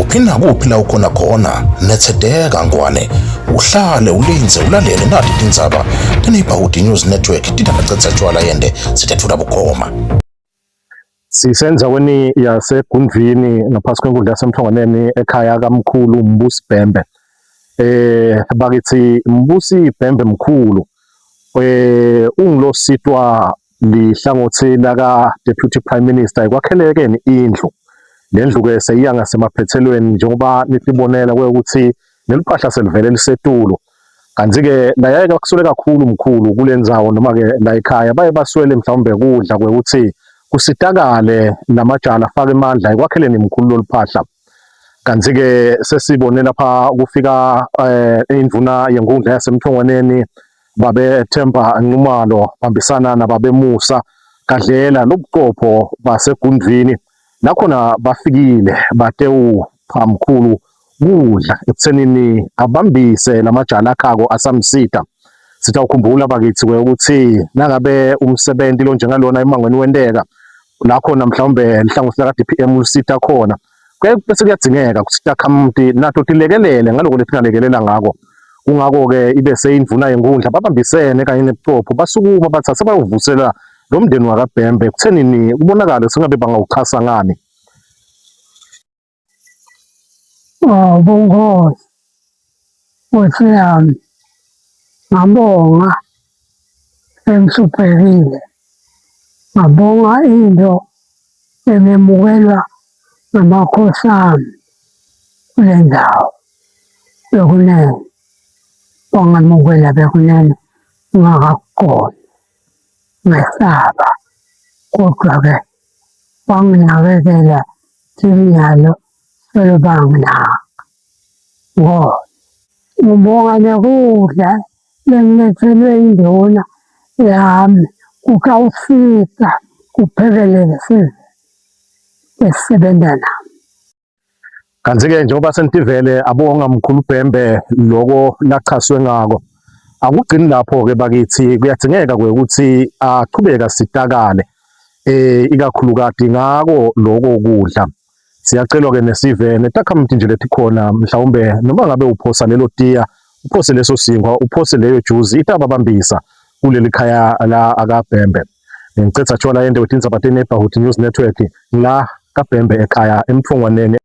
Kuphi nakuphi la ukhona khona, nethedeka Ngwane, uhlale ulindze ulalele nati tindzaba teNeighborhood News Network tindabacetsa tshwala yende sitethula bukhoma. Sisendaweni yaseGundvwini ngaphasi kwenkundla yaseMthonganeni ekhaya kamkhulu Mbusi Bhembe. Eh bakithi Mbusi Bhembe mkhulu eh ungilositwa lihlangothi laka Deputy Prime Minister ekwakhelekeni indlu. Le ndlu ke seyiya ngasemaphethelweni njengoba nitibonela ukuthi leliphahla selivele lisetulu. Kanti-ke layaye kuswele kakhulu mkhulu kule ndzawo noma-ke la ekhaya baye baswele mhlawumbe kudla kwekuthi kusitakale lamajala afake emandla ekwakheleni mkhulu lolu phahla. Kanti-ke sesibone lapha kufika eh, indvuna yenkundla yaseMthongwaneni babe Themba Nxumalo bambisana nababe Musa Gadlela lobuqopho baseGundvwini nakhona bafikile batewupha mkhulu kudla ekuthenini abambise lamajala akhako asamsita. Sitawukhumbula bakithi ke ukuthi nangabe umsebenzi lo njengalona emangweni wenteka la khona mhlawumbe lihlangothi laka-DPM lusita khona kuyaye bese kuyadzingeka ukuthi takhamuti nato tilekelele ngaloko letingalekelela ngako. Kungako-ke ibe seyindvuna yenkundla babambisene kanye nebucopho basukuma bathi asebayovusela lo mndeni wakaBhembe ekuthenini kubonakale singabe bangawuxhasa ngani. Oh, bungozi. Nkosi yami, ngabonga sengihluphekile. Ngabonga into engemukelwa ngamakhosi ami kule ndawo bekunene. Wangamukela bekunene ngingakakuqondi, ngesaba kodwa-ke wanginakekela Imiyalo solo banginaka ngoba ngibonga nekudla lengilethelwe induna yami kutawufika kuphekelele sive esisebenza nami. Kanti-ke njengoba senitivele abonga mkhulu Bhembe loko lachaswe ngako. Akugcini lapho-ke bakithi kuyadzingeka ukuthi achubeke asitakale eh ikakhulukati ngako loko kudla. Siyacelwa ke nesive netakhamuti nje letikhona mhlawumbe noma ngabe uphosa lelo tiya uphose leso sinkwa uphose leyo juzi itababambisa kuleli khaya la akaBhembe. Ngicetha tshwala yende wetindzaba te-Neighborhood News Network la kaBhembe ekhaya eMtfongwaneni.